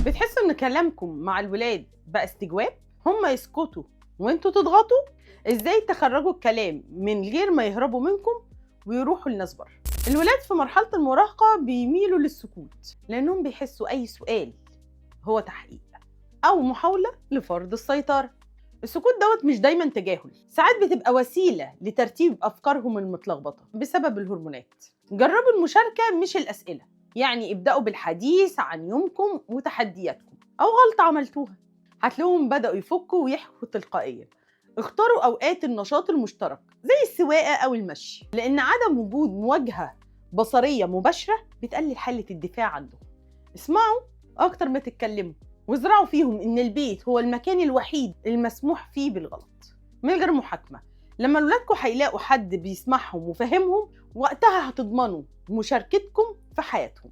بتحسوا ان كلامكم مع الولاد بقى استجواب؟ هم يسكتوا وانتوا تضغطوا؟ ازاي تخرجوا الكلام من غير ما يهربوا منكم ويروحوا لناس بره؟ الولاد في مرحلة المراهقة بيميلوا للسكوت لأنهم بيحسوا أي سؤال هو تحقيق أو محاولة لفرض السيطرة. السكوت دوت مش دايما تجاهل، ساعات بتبقى وسيلة لترتيب أفكارهم المتلخبطة بسبب الهرمونات. جربوا المشاركة مش الأسئلة، يعني ابدأوا بالحديث عن يومكم وتحدياتكم أو غلطة عملتوها، هتلاقوهم بدأوا يفكوا ويحكوا تلقائيا. اختاروا أوقات النشاط المشترك زي السواقة أو المشي، لأن عدم وجود مواجهة بصرية مباشرة بتقلل حالة الدفاع عندهم. اسمعوا أكتر ما تتكلموا، وازرعوا فيهم إن البيت هو المكان الوحيد المسموح فيه بالغلط من غير محاكمة. لما ولادكم هيلاقوا حد بيسمعهم وفاهمهم، وقتها هتضمنوا مشاركتكم في حياتهم.